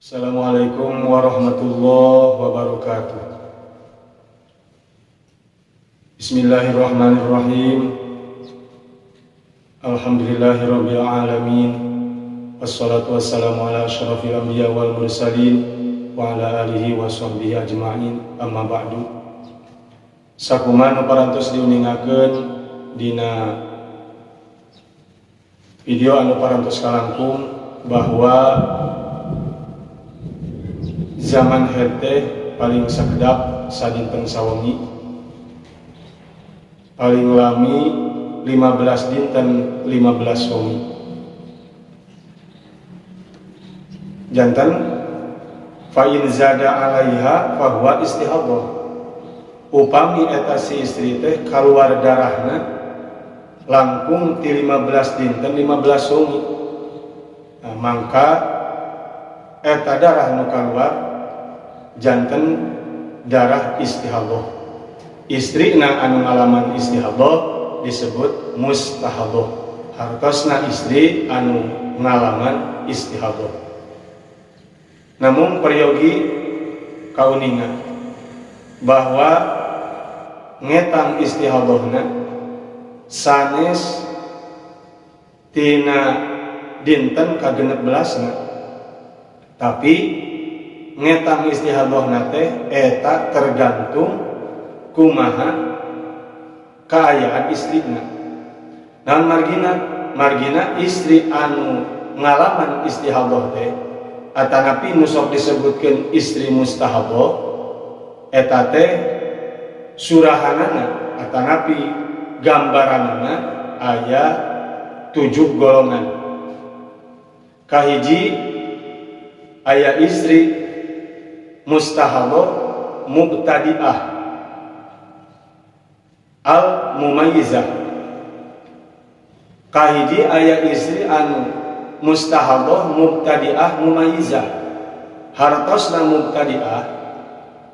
Assalamualaikum warahmatullahi wabarakatuh. Bismillahirrahmanirrahim. Alhamdulillahirabbil alamin. Wassalatu wassalamu ala asyrafil anbiya wal mursalin wa ala alihi wa sahbihi ajma'in. Amma ba'du. Sakumaha nu parantos diuningakeun dina video anu parantos kalangkung bahwa zaman haid teh paling sakedap sadinten sawengi, paling lami 15 dinten 15 wengi. Janten fa in zada alaiha fa huwa istihadhah. Upami eta si istri teh kaluar darahna langkung ti 15 dinten 15 wengi, nah, mangka eta darah nu kaluar janten darah istihadhah. Istrina anu ngalaman istihadhah disebut mustahadhah. Hartosna istri anu ngalaman istihadhah. Namun peryogi kauninga bahwa ngetang istihadhahna sanes tina dinten kagenep belasna, tapi ngetang istihadhahna teh eta tergantung kumaha kaayaan istrina. Naon margina? Margina istri anu ngalaman istihadhah teh atanapi nu sok disebutkeun istri mustahadhah eta teh surahanana atanapi gambaranana aya 7 golongan. Kahiji aya istri mustahadhah mubtadi'ah al mumayyizah. Kahiji aya istri anu mustahadhah mubtadi'ah mumayyizah. Hartosna mubtadi'ah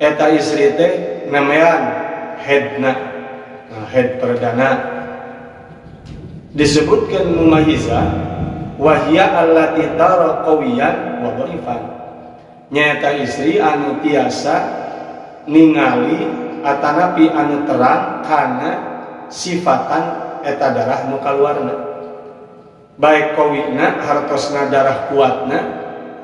eta istri teh nemean headna, nah, head perdana disebutkan mumayyizah wahia allati tara qawiyan wa dhaifan. Nyaeta istri anu tiasa ningali atanapi anu terang kana sifatan eta darah nu kaluarna, baik qawina hartosna darah kuatna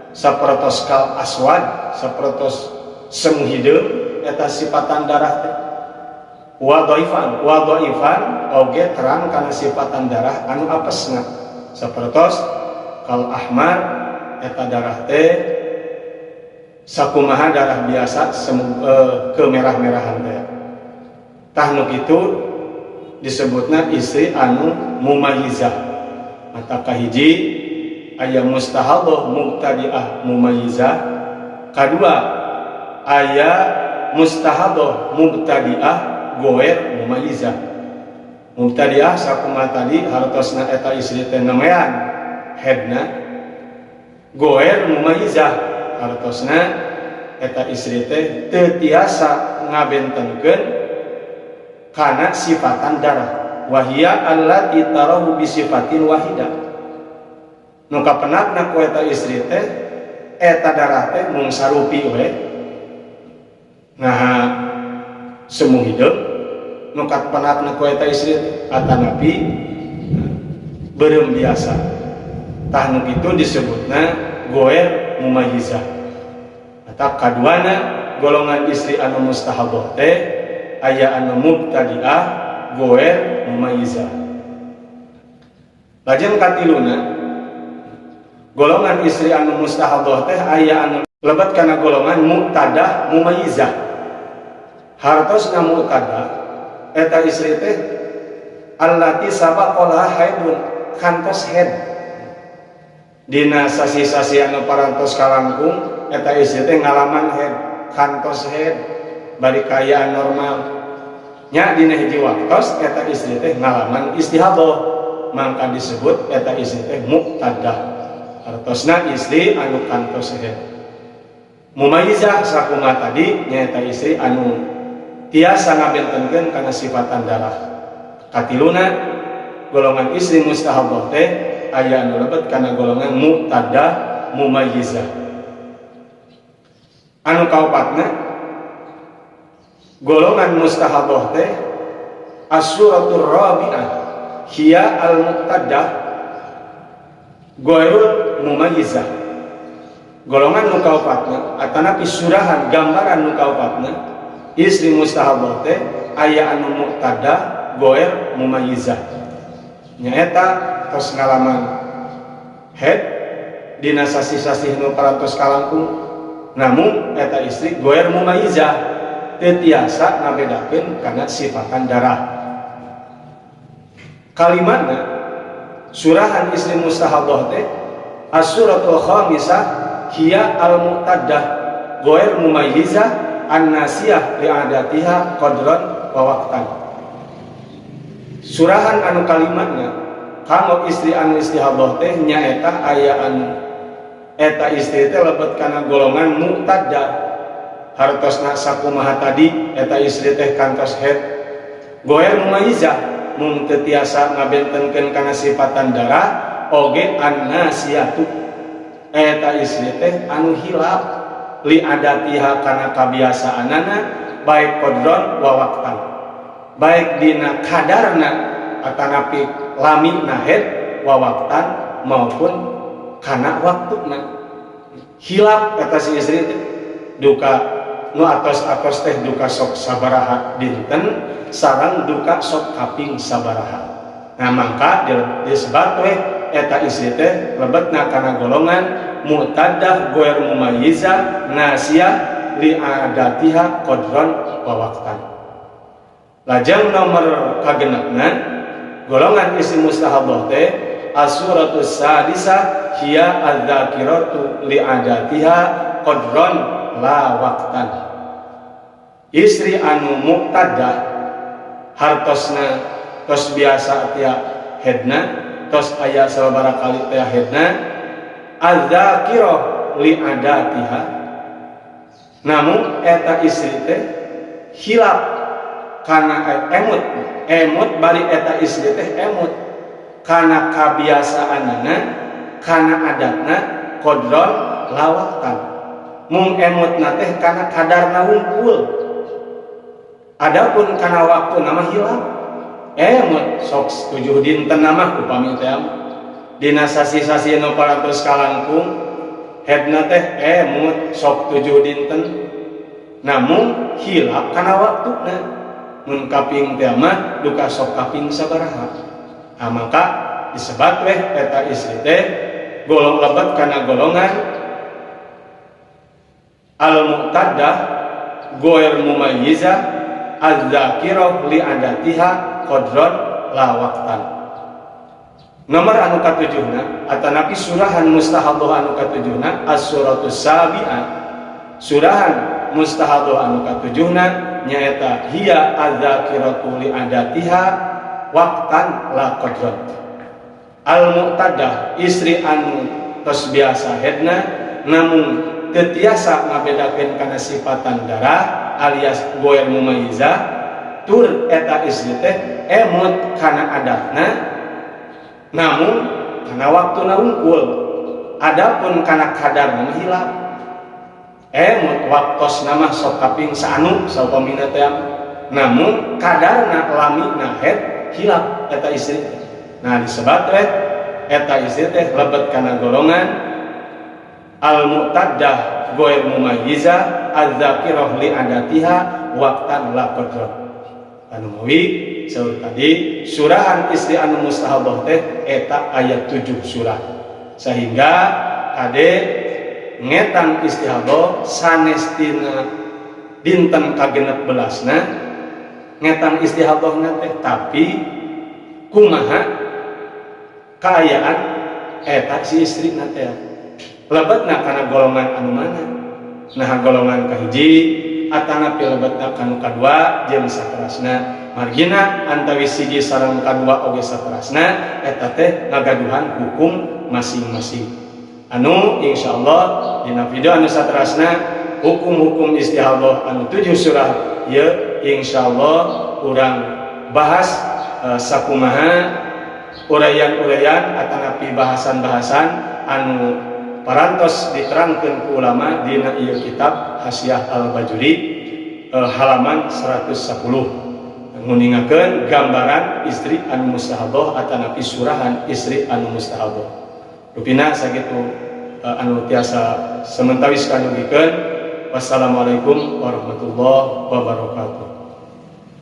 sapertos kal aswad, sapertos semu hideung eta sifatan darah teh, wa dhaifan, wa dhaifan oge terang kana sifatan darah anu apesna sapertos kal ahmar eta darah teh sakumaha darah biasa semu, kemerah-merahan teh. Tah nu kitu disebutna istri anu mumayyizah. Mata kahiji aya mustahadhah mubtadi'ah mumayyizah, kadua aya mustahadhah mubtadi'ah goer mumayyizah. Mubtadi'ah sakumaha tadi hartosna eta istri teh nemean headna, goer mumayyizah hartosna eta istri teh teu tiasa ngabentenkeun kana sifatan darah. Wahia allati tarahu bisifatin wahida. Nu kapenakna ku eta istri teh eta darah teh mung sarupi we, nah semu hideung nu kapenakna ku eta istri teh atanapi beureum biasa. Tah nu kitu disebutna goer mumayyizah. Atau kaduana golongan istri anu mustahadhah teh aya anu mubtadi'ah goer mumayyizah. Lajeng katiluna golongan istri anu mustahadhah teh aya anu lebet kana golongan mu'tadah mumayyizah. Hartosna mu'tadah eta istri teh allati sabaqalaha haidun, kantos head. Dina sasi-sasi anu parantos kalangkung eta istri teh ngalaman head, kantos head bari kaayaan normal. Nya dina hiji waktos eta istri teh ngalaman istihadhah, mangka disebut eta istri teh mu'tadah. Hartosna istri anu kantos head. Mumayyizah sakumaha tadi nyaeta istri anu tiasa ngabentenkeun kana sifatan darah. Katiluna golongan istri mustahadhah teh aya anu lebet kana golongan mu'tadah mumayyizah. Anu kaopatna, golongan mustahadah teh as-suratur rabi'ah hiya al-muqtaddah ghairul mumayyizah. Golongan nu kaopatna atanapi surahan gambaran nu kaopatna istri mustahadah teh aya anu muqtaddah ghair mumayyizah, nyaeta tos ngalaman haid dina sasih-sasih nu parantos kalangkung, namun eta istri ghair mumayyizah, teu tiasa ngabedakeun kana sifatan darah. Kalimatna, surahan istri mustahadah teh as-suratul khamisah hiya al-muqtaddah ghair mumayyizah an-nasiyah li'adatiha qadran wa waqtan. Surahan anu kalimatna kanggo istri anu istihadah teh nyaeta aya anu eta istri teh lebet kana golongan muqtaddah, hartosna sakumaha tadi eta istri teh kantos haid ghair mumayyizah, mung teu tiasa ngabentenkeun kana sifatan darah, oge annasiyatu, eta istri teh anu hilap li adatiha kana kabiasaanana, baik qadron wa waqtan, baik dina kadarna atanapi lamina haid, wa waqtan maupun kana waktuna hilap eta si istri teh. Duka nu atos-atos teh duka sok sabaraha dinten sareng duka sok kaping sabaraha. Nah, mangka disebat we eta istri teh lebetna kana golongan mu'taddah ghair mumayyizah nasiyah li adatiha qadran wa waqtan. Lajeng nomor kagenepna, golongan istri mustahadah teh as-suratus sadisah hiya adz-dzakiratu li adatiha qadran la waqtan. Istri anu muqtadah hartosna tos biasa tia haidna, tos aya sababaraha kali teh haidna, adzakirah li adatiha, namun eta istri teh hilap kana emut emut, bari eta istri teh emut kana kabiasaanana, kana adatna, qadron la waqtan, mung emutna teh kana kadarna wungkul. Adapun kana waktu nama hilap, emut sok 7 dinten nama upami teh dina sasi-sasi nu parantos kalangkung haidna teh emut sok 7 dinten, namun hilap kana waktuna, mun kaping teh mah duka sok kaping sabaraha. Nah, maka disebat weh eta istri teh golong lebet kana golongan al-muqtaddah ghair mumayyizah adz-dzakirah li adatiha qadran la waqtan. Nomor anu katujuhna atanapi surahan mustahadah anu katujuhna as-suratus sabi'ah, surahan mustahadah anu katujuhna nyaeta hiya adz-dzakiratu li adatiha waqtan la qadran. Al-muqtadah istri anu tos biasa haidna namun teu tiasa ngabedakeun kana sifatan darah alias ghair mumayyizah, tur eta istri teh emut kana adatna namun kana waktuna wungkul. Adapun kana kadarna hilap, emut waktosna mah sok kaping saanu saupamina teh, namun kadarna lamina haid hilap eta istri teh. Nah, disebat teh eta istri teh lebet kana golongan al-muqtaddah ghair mumayyizah adz-dzakirah li adatiha waqtan la qadra. Anu mawi saur tadi surahan istri anu mustahadah teh eta aya 7 surah, sehingga kade ngetang istihadah sanes tina dinten kagenep belasna ngetang istihadahna teh, tapi kumaha kaayaan eta si istri teh lebetna kana golongan anu mana, nah golongan kahiji atanapi lebetna kanu kadua jeung saterasna. Margina antawis hiji sareng kadua oge saterasna eta teh ngagaduhan hukum masing-masing, anu insyaallah dina video anu saterasna hukum-hukum istihadah anu 7 surah ye insyaallah urang bahas sakumaha uraian-uraian atanapi bahasan-bahasan anu parantos diterangkeun ku ulama dina ieu kitab Hasyiah Al-Bajuri, halaman 110, nguningakeun gambaran istri anu mustahadah atanapi surahan istri anu mustahadah. Rupina sakitu anu tiasa sementawis kadugikeun. Wassalamualaikum warahmatullahi wabarakatuh.